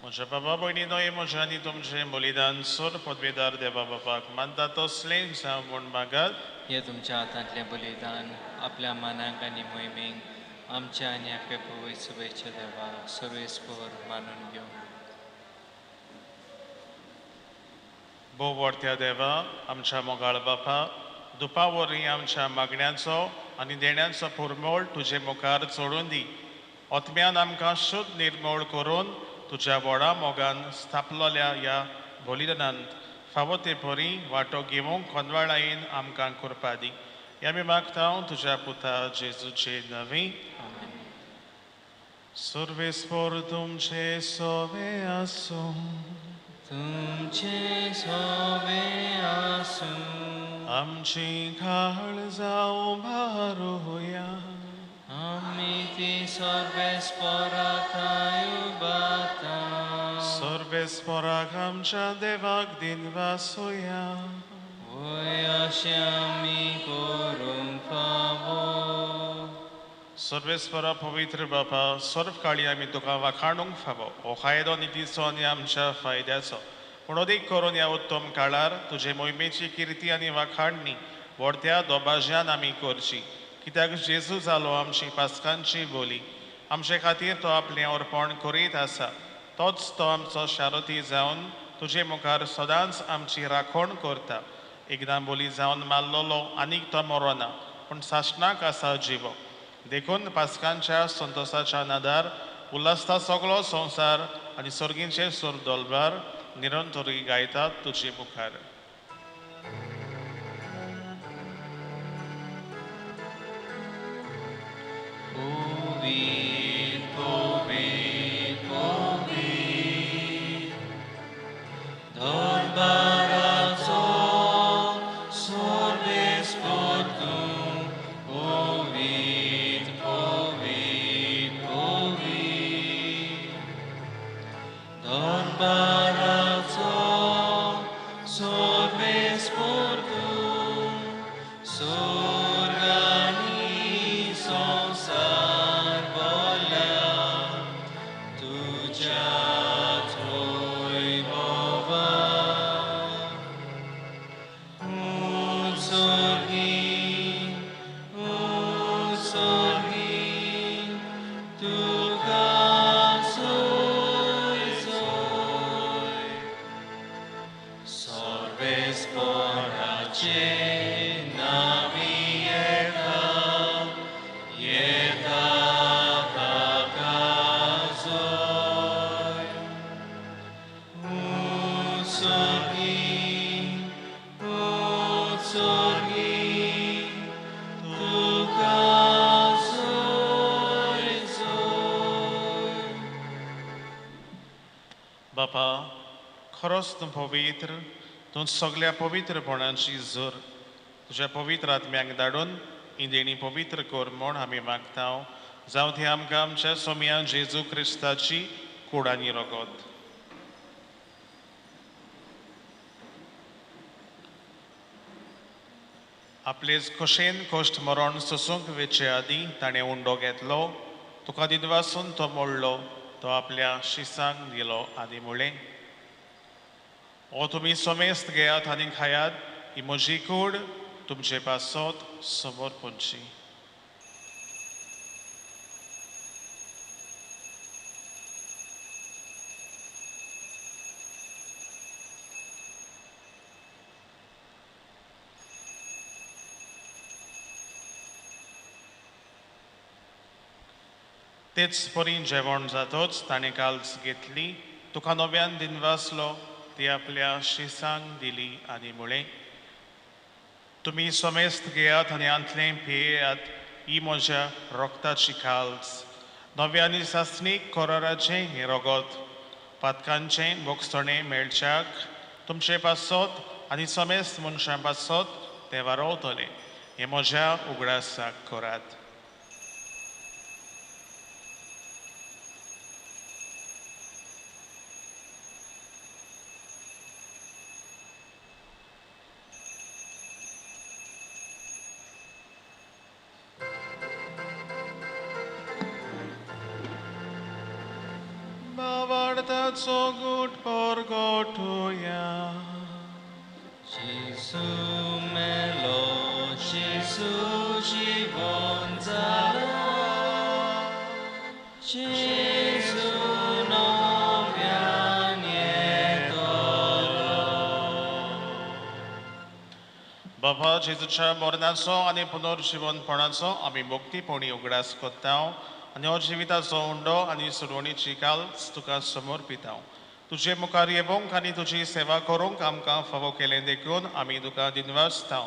म्हज्या बाबा भयणीनो, म्हज्या आनी तुमचें बलिदान सोर पदवेदार देवा बापाक मानता तसलें जावं म्हूण मागात. हे तुमच्या हातांतलें बलिदान आपल्या मनाक आनी मोहिमेक आमच्या आनी आपल्या पवित्र सभेच्या देवाक सर्वेस्पोर मानून घेवं. भोव व्हडत्या देवा, आमच्या मोगाळ बापा, दुपा वरवीं आमच्या मागण्यांचो आनी देण्यांचो पुरमोळ तुजे मुखार चडून दी. ओतम्यान आमकां शुद्ध निर्मोळ करून तुज्या व्हडा मोगान स्थापलोल्या ह्या बलिदानांत फावो ते परी वांटो घेवंक कोनवाळायेन आमकां कृपा दी. ह्या आमी मागता तुज्या पुता जेजूचे नवी. सर्वेस्पोर तुमचे सोवे आसूं. तुमचे सोवे आसूं. आमची काळजां उबारुया. आमी ती सर्वेस्पराथाय उबाता. सर्वेस्पराक आमच्या देवाक दिनवासुया. वय अशें आमी करूंक फावो. सर्वेस्परा पवित्र बापा, सर्व काळी आमी तुका वाखाणूंक फावो. हो कायदो नितीचो आनी आमच्या फायद्याचो, पूण अदीक करून ह्या उत्तम काळार तुजे मोहिमेची किर्ती आनी वाखाणणी व्हडत्या दोबाज्यान आमी करची. कित्याक जेजू जालो आमची पास्कांची बोली. आमचे खातीर तो आपलें अर्पण करीत आसा. तोच तो आमचो शारती जावन तुजे मुखार सदांच आमची राखण करता. एकदां बोली जावन मारलोलो आनीक तो मरोना, पूण सासणाक आसा जिवो. देखून पास्कांच्या संतोसाच्या नादार उल्हासता सगळो संवसार आनी सर्गींचे सूर दोलबार निरंतरी गायतात तुजे मुखार. पवित्र पवित्र पवित्र दरबाराचो सर्वेस्पर तूं. पवित्र पवित्र पवित्र दरबाराचो सर्वेस्पर तूं. स्वर्ग आनी संवसार भरल्या तुज्या वैभवान. उत्सर्गी उत्सर्गी तुका सोय सोय. सर्वेस्पराचे नावी येता येता ताका जोय. उत्सर्गी उत्सर्गी तुका सोय सोय. बापा, खरोच तूं पवित्र, तूं सगळ्या पवित्रपणाची जोर. तुज्या पवित्र आत्म्यांक धाडून ही देणी पवित्र कर म्हूण आमी मागता. जावं ती आमकां आमच्या सोम्या जेजू क्रिस्ताची कूड आनी रगत. आपलेच खोशेन कश्ट मरण सोसूंक वेचे आदीं ताणें उंडो घेतलो, तुका दिनवासून तो मोडलो, तो आपल्या शिसांक दिलो आनी म्हणलें, ओ तुमी समेस्त घेयात आनी खायात, ही म्हजी कूड तुमचे पासत समर्पणची. तेच परी जेवण जातोच ताणें काल्स घेतली, तुका नव्यान दिनवासलो, ती आपल्या शिसांक दिली आनी म्हणलें, तुमी समेस्त घेयात आनी आंतलें पियेयात, ही म्हज्या रगताची काल्स, नव्या आनी सासणीक कराराचें हें रगत, पातकांचें भोगसणें मेळच्याक तुमचे पासत आनी समेस्त मनशां पासत तें वारोवतलें. हें म्हज्या उगडासाक करात. भावार्थाचो गूट परगटुया. जेजू मेलो, जेजू जिवन जालो, जेजू नव्यान येतलो. बाबा, जेजूच्या मरणाचो आनी पुनर्जिवनपणाचो आमी मुक्तीपणी उगडास करता आनी हो जिविताचो उंडो आनी सुरवणीची काल्स तुका समर्पिता. तुजे मुखार येवंक आनी तुजी सेवा करूंक आमकां फावो केलें देखून आमी तुका दिनवासता.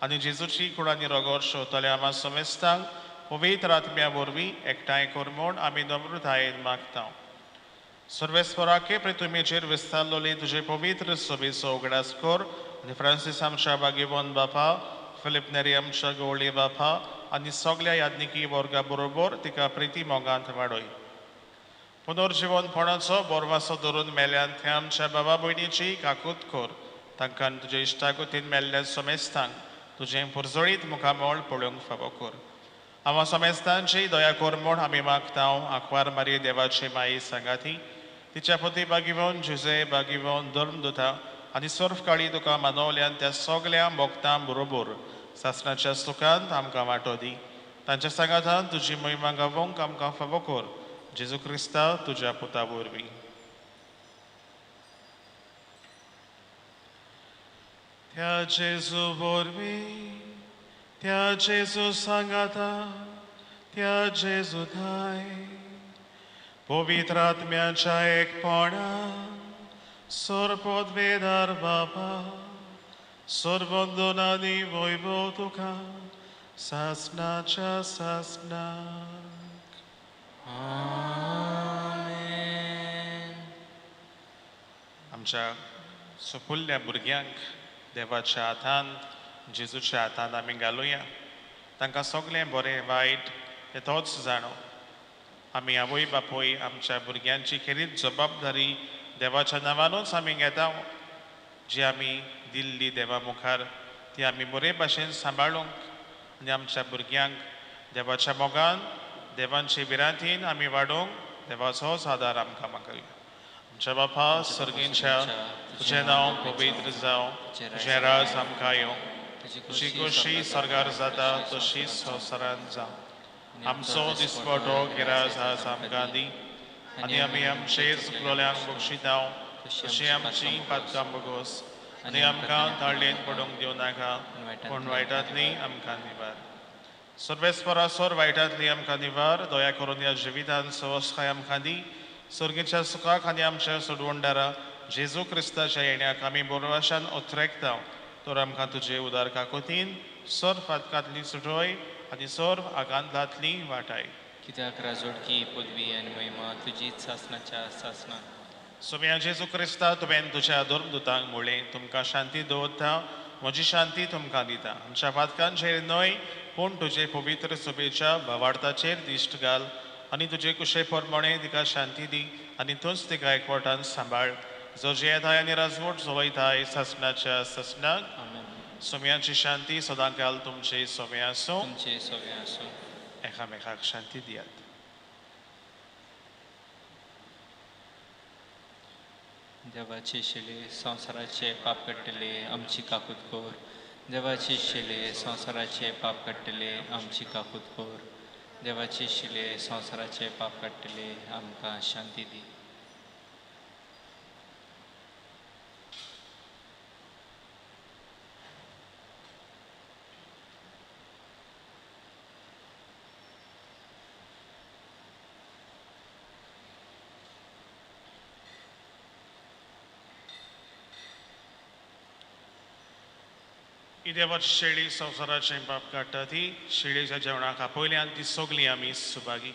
आनी जेजूची कूड आनी रगत शोधतल्या आमा समेस्तांक पवित्र आत्म्या वरवीं एकठांय कर म्हूण आमी नम्रतायेन मागता. सर्वेस्पराके प्रतिमेचेर विस्तारलोले तुजे पवित्र सभेचो उगडास कर आनी फ्रांसीस आमच्या बागेवन बापा, फिलीप नेरी आमच्या गवळी बापा आनी सगल्या याज्ञिकी वर्गा बरोबर तिका प्रिती मोगांत वाडय. पुनर्जिवनपणाचो बोरवासो धरून मेल्यान थंय आमच्या बाबा भयणीची काकूत कर. तांकां तुजे इश्टागतीन मेल्ल्या समेस्तांक तुजें पुरजळीत मुखामळ पळोवंक फावो कर. आमा समेस्तांची दया कर म्हूण आमी मागता. आंकवार मारी देवाची माई सांगाती तिच्या पती बागिवन जुजे बागिवन धर्मदुता आनी सर्फ काळी तुका मानवल्यान त्या सगल्या भक्तां बरोबर सासणाच्या सुखांत आमकां वांटो दी. तांच्या सांगातान तुजी महिमा गावोंक आमकां फावो कर. जेजू क्रिस्ता तुज्या पुता वरवीं. त्या जेजू वरवीं, त्या जेजू सांगाता, त्या जेजू थाय पवित्र आत्म्याच्या एकपणान सर्वपदवेदार बापा सर्वंदन आनी वैभव तुका सासणाच्या सासणाक. आमेन. आमच्या सुपुल्ल्या भुरग्यांक देवाच्या हातान, जेजूच्या हातान आमी घालुया. तांकां सगळें बरें वायट तें तोच जाणो. आमी आवय बापूय आमच्या भुरग्यांची खेरीत जबाबदारी देवाच्या नांवानूच आमी घेता. जी आमी दिल्ली देवा मुखार ती आमी बरे भाशेन सांबाळूंक आनी आमच्या भुरग्यांक देवाच्या मोगान, देवांचे भिरांतीन आमी वाडोवंक देवाचोच आदार आमकां मागया. आमच्या बापा सर्गींच्या, तुजें नांव पवित्र जावं, तुजें राज आमकां येवं, तुजी खोशी सर्गार जाता तशीच संवसारांत जावं. आमचो दिसपटो गिराज आज आमकां दी आनी आमी आमचे चुकलोल्यांक बक्षिता तशी आमची पातकां बगोस आनी आमकां ताळयेन पडूंक दिवं नाका, पूण वायटांतली आमकां निवार. सर्वेस्परासोर वायटांतली आमकां निवार. दया करून ह्या जिवितान सवस्काय आमकां दी. सर्गीच्या सुखाक आनी आमच्या सोडवणदारा जेजू क्रिस्ताच्या येण्याक आमी बोरवाशान ओत्रेकता. तर आमकां तुजे उदार काकोतीन सर्व फातकांतली सुटोय आनी सर्व आकांतांतली वाटाय. कित्याक राजोडकी पदवी आनी महिमा तुजीच सासणाच्या सासणाक. सोम्या जेजू क्रिस्ता, तुवें तुज्या धर्मदुतांक म्हणलें, तुमकां शांती दवरता, म्हजी शांती तुमकां दिता. आमच्या पातकांचेर न्हय पूण तुजे पवित्र सभेच्या भावार्थाचेर दिश्ट घाल आनी तुजे कुशे प्रमाणे तिका शांती दी आनी तूंच तिका एकवटान सांबाळ, जो जियेताय आनी राजवट चलयताय सासणाच्या सासणाक. सोम्याची शांती सदांकाल तुमचे सोमे आसूं. तुमचे सोमे आसूं. एकामेकाक शांती दियात. देवाचे शिले संवसाराचे पाप काडटले आमची काकूत कर. देवाचे शिले संवसाराचे पाप काडटले आमची काकूत कर. देवाचे शिले संवसाराचे पाप काडटले आमकां शांती दी. देवाची शेळी संवसाराचें पाप काडटा ती शेळीच्या जेवणाक आपयल्यान ती सगळीं आमी सुभागी.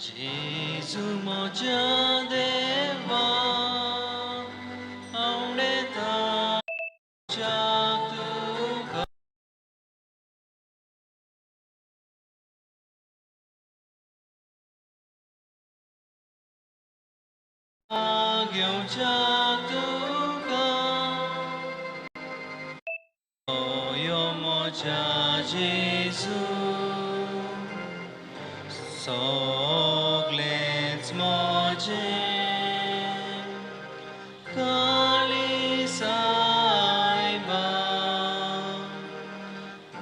जेजू म्हज्या देवा आवडता तुका घेवच्याक तुका यो म्हज्या जेजू सगळेंच म्हजें काळी सायबा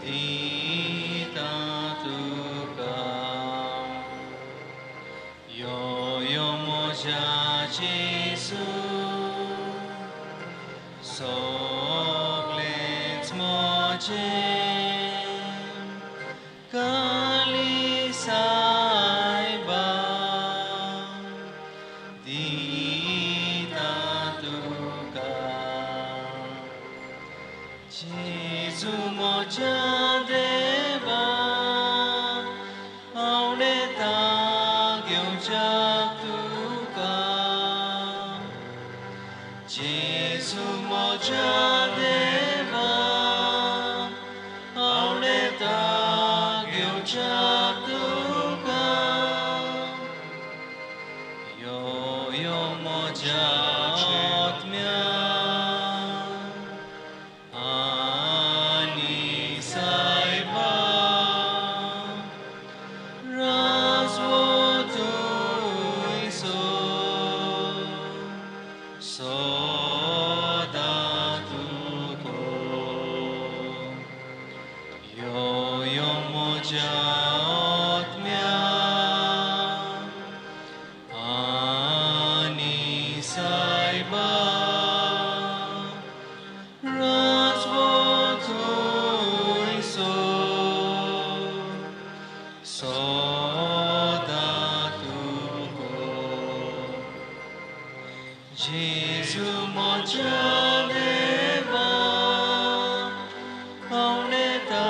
दिता तुका यो यो म्हज्या जेजू सगळेंच म्हजें काळी सायबा दिता तुका जेजू म्हज्या देवा आवडता घेवच्याक तुका जेजू म्हज्या देवा आवडता घेवच्याक तुका यो यो म्हज्या आत्म्या आनी सायबा राजवो तुयसो सदां तुको यो यो म्हज्या आत्म्या आनी सायबा राजवो तुयसो सदां तुको जेजू म्हज्या देवा आवडता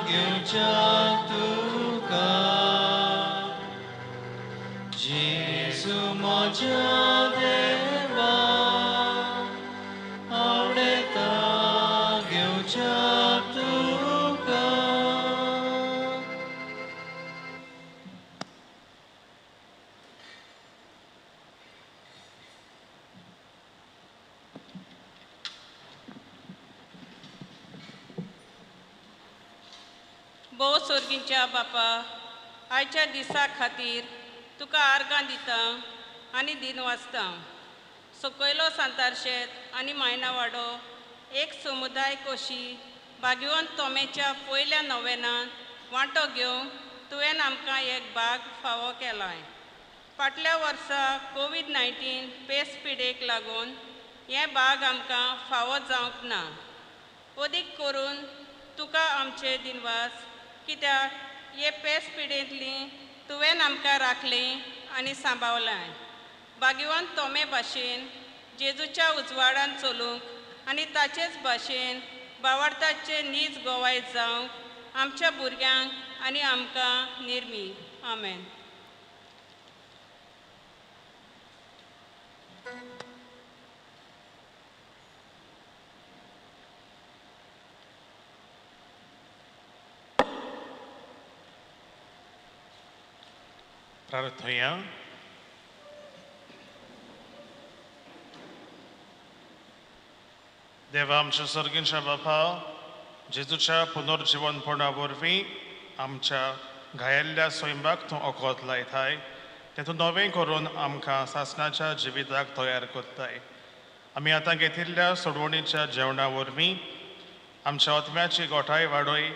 घेवच्याक तुका जेजू म्हज्या देवा आवडता घेवच्याक तुका. भोव सोर्गींच्या बापा, आयच्या दिसा खातीर तुका आर्गां दिता आनी दिन वाचता. सकयलो सांतारशेत आनी मायनावाडो एक समुदाय कशी भाग्यवंत तोमेच्या पयल्या नोवेनान वांटो घेवंक तुवें आमकां एक भाग फावो केलाय. फाटल्या वर्सा कोवीड-19 पेस पिडेक लागून हें भाग आमकां फावो जावंक ना. अदीक करून तुका आमचे दिनवास, कित्याक हे पेस पिडेंतली तुवें आमकां राखली आनी सांबाळलाय. भाग्यवंत तोमे भाशेन जेजूच्या उजवाडान चलूंक आनी ताचेच भाशेन बावडताचे नीज गोवाय जावंक आमच्या भुरग्यांक आनी आमकां निर्मी. आमेन. प्रार्थया. देवा आमच्या सर्गींच्या बापा, जेजूच्या पुनर्जिवनपणा वरवीं आमच्या घायल्ल्या स्वयंबाक तूं ओकोत लायताय, तें तूं नवें करून आमकां सासणाच्या जिविताक तयार करताय. आमी आतां घेतिल्ल्या सोडवणीच्या जेवणा वरवीं आमच्या आत्म्याची गोठाय वाडय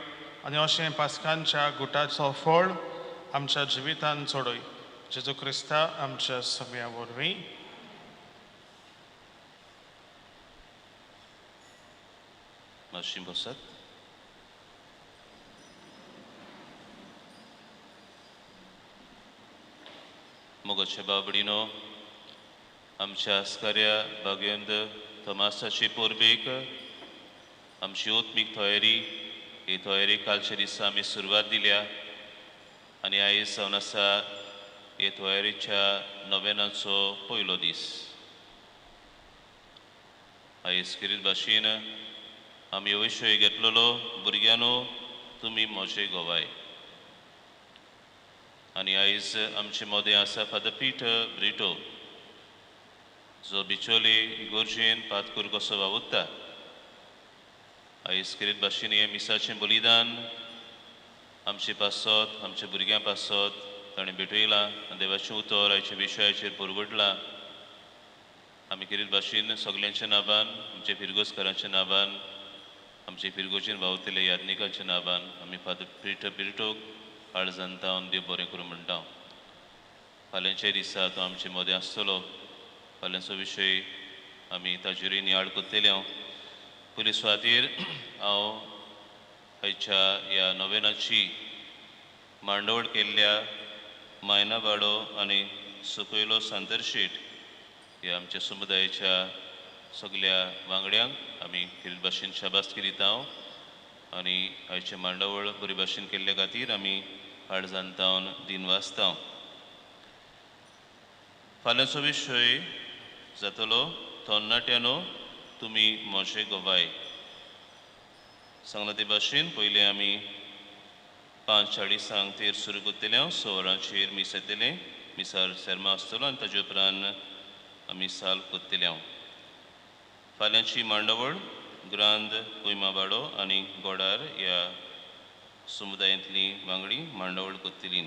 आनी अशें पास्कांच्या गुटाचो फळ आमच्या जिवितान चडय. जेजू क्रिस्ता आमच्या समया वरवीं. मातशी बसात. मोगाच्या बाबडीनो, आमच्या आस्काऱ्या भाग्यंद तमासाची परबेक आमची ओत्मीक तयारी, ही तयारी कालच्या दिसा आमी सुरवात दिल्या आनी आयज जावन आसा हे तयारीच्या नव्यानाचो पयलो दीस. आयज खेरीत भाशेन आमी विशय घेतलेलो, भुरग्यांनो तुमी म्हजे गोवाय. आनी आयज आमचे मदें आसा फादर पीटर ब्रिटो. जो बिचोली इगोर्जेन पातकूर कसो वावुरता. आयज खेरीत भाशेन हें मिसाचें बलिदान आमचे पासत, आमच्या भुरग्यां पासत ताणें भेटयलां आनी देवाचें उतर आयच्या विशयाचेर परगटलां. आमी खेरीत भाशेन सगल्यांच्या नांवान, आमच्या फिरगोजकारांच्या नांवान, आमचे फिरगोजेन वावुरतले याज्ञिकांच्या नांवान आमी फादर पिरिटो पिरिटोक काळजान तावन देव बरें करूं म्हणटा. फाल्यांच्या दिसा तो आमचे मदें आसतलो. फाल्यांचो विशय आमी ताजेरूय नियाळ करतले. हांव पयले सुवातेर हांव आयच्या ह्या नोवेनाची मांडवळ केल्ल्या मायनावाडो आनी सकयलो सांतरशेट ह्या आमच्या समुदायाच्या सगल्या वांगड्यांक आमी खेरीत भाशेन शाबासकी दिता आनी आयचे मांडावळ बरे भाशेन केल्ले खातीर आमी काळजान तावन दिन वाचता. फाल्यांचो विशय जातलो तरणाट्यांनो तुमी म्हजे गवाय. सांगला ते भाशेन पयलें आमी 5:40 तेर सुरू करतले. 6 वरांचेर मीस येतलें, मिसार सेर्मा आसतलो आनी ताजे उपरांत आमी साल करतले. फाल्यांची मांडावळ ग्रांद कोयमावाडो आनी गोडार ह्या समुदायांतली वांगडी मांडावळ करतली.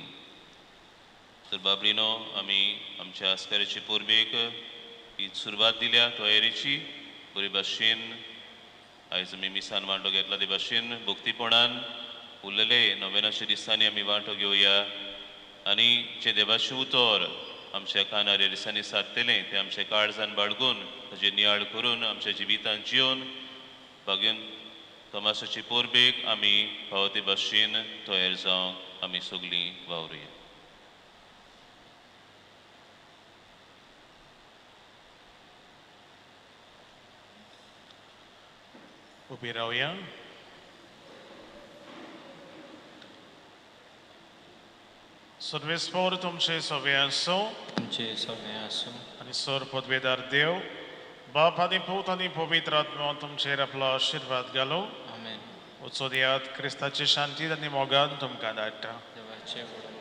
तर बाबरीनो आमी आमच्या आस्काराचे परबेक ही सुरवात दिल्या तयारेची. बरे भाशेन आयज आमी मिसान वांटो घेतला ते भाशेन भक्तीपणान उरलेले नोवेनाच्या दिसांनी आमी वांटो घेवया आनी जें देवाचें उतर आमच्या कानार ह्या दिसांनी सादतलें तें आमच्या काळजान बाळगून ताजेर नियाळ करून आमच्या जिवितान जिवन बागेन तमाशाचे परबेक आमी फावो ते भाशेन तयार जावंक आमी सगळीं वावरुया. उबी रावया. सर्वेस्पोर तुमचे सवे आसूं, तुमचे सवे आसूं आनी सर पदवेदार देव बाप आनी पूत आनी पवित्र आत्मो तुमचेर आपलो आशिर्वाद घालूं. आमेन. वचोदयात क्रिस्ताची शांती आनी मोगान तुमकां धाडटा. देवाचे व्हड.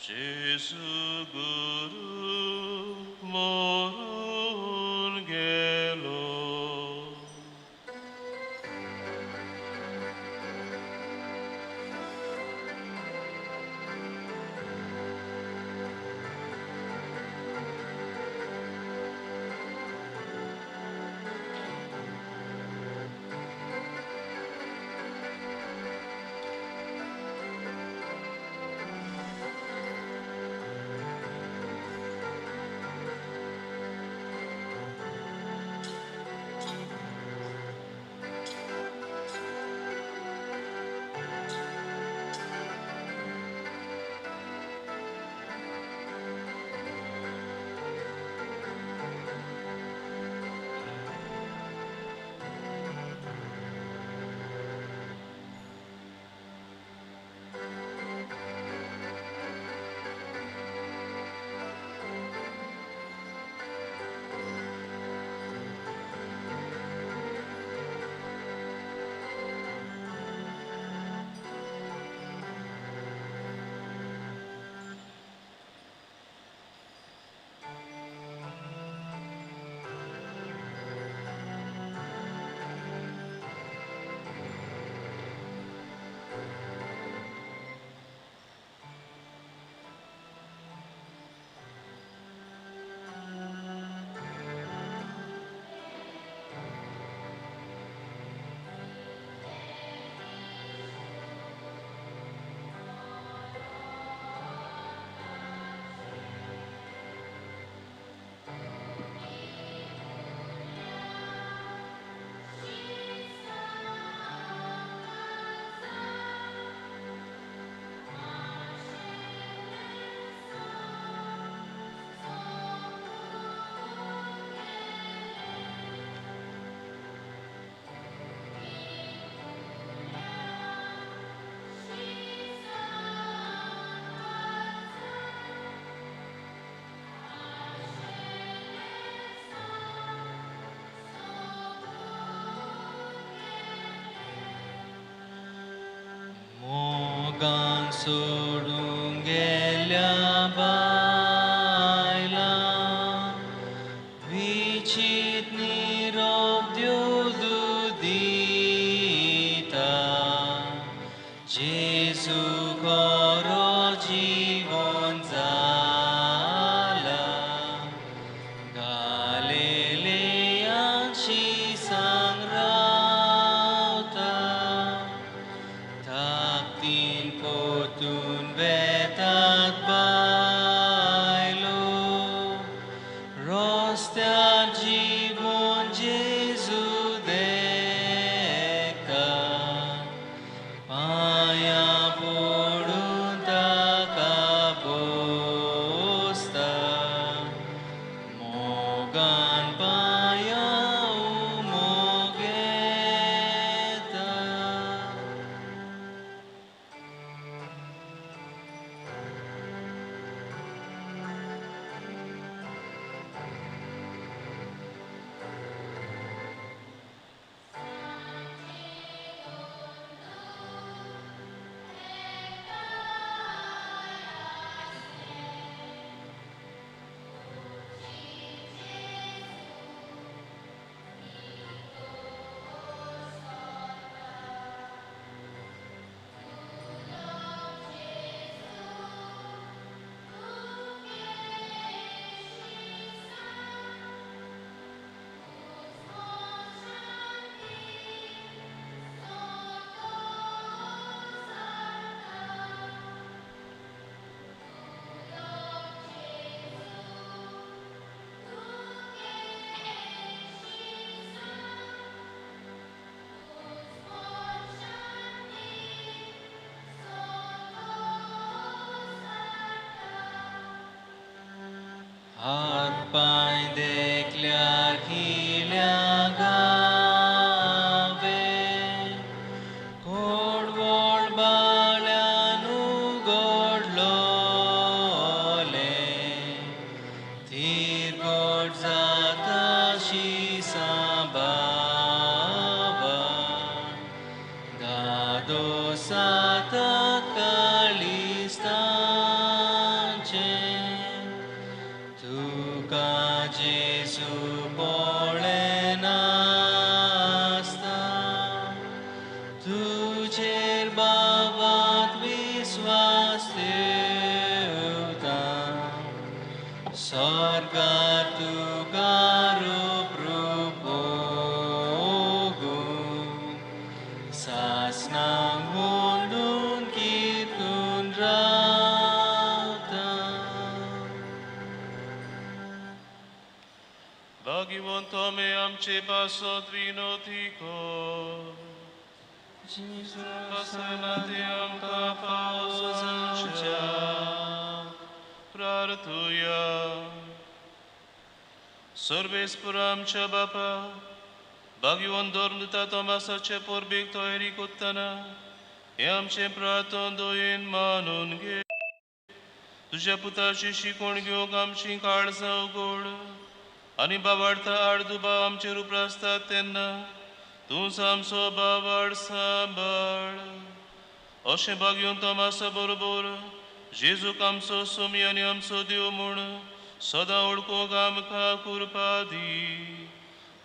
Jesu Guru moron gelo. मोगान सोडून गेल्या बायलां विचीत निरोप दिवदू दिता जेजू खरो जिवन जाला गालिलियांची सांग रावता ताकदीन पोतून वेतात बायलो रस्त्यार जिवन जेजू देखता पांयां पडून ताका बोसता मोगान पांयां उमोगेता. हात पांय देखल्यार खिल्या गावे कोडवोळ बाळ्यान उगडलोले थिरगोट जाता शिसां बाबा दादो साता काळीज तांचें तुका जेजू पळयनासता तुजेर बाबात विस्वास ठेवता स्वर्गार तुका रूप भोगूं सासणां मुंडून कितून रावता. भाग्यवंत आमी आमचे पासत विनोती कर पासना ते आमकां फावो जावच्या प्रार्थुया. सर्वेस्पर आमच्या बापा भाग्यवंत धर्मदूता तोमासाचे परबेक तयारी करतना हें आमचें प्रार्थन दयेन मानून घे. तुज्या पुताची शिकवण घेवंक आमची काळजां उगड आनी बाबार्था आडदुबाव आमचेर उप्रासतात तेन्ना तूंच आमचो बाबाड सांबाळ. अशें भाग्यवंत तोमासा बरोबर जेजूक आमचो सोमी आनी आमचो देव म्हूण सदां वळखूंक आमकां कृपा दी.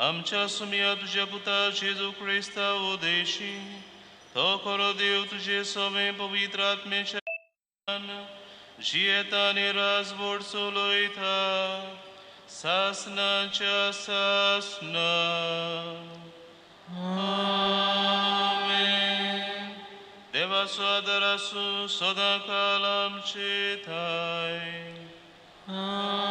आमच्या सुमिया तुज्या पुता जेजू क्रिस्ता उदेशी तो खरो देव तुजे सवें पवित्र आत्मेच्या जियेता आनी राजवट चलयता सासनाच्या सासना. आमेन. देवाचो आदार आसूं सदां काल आमचे ठांय. आमेन.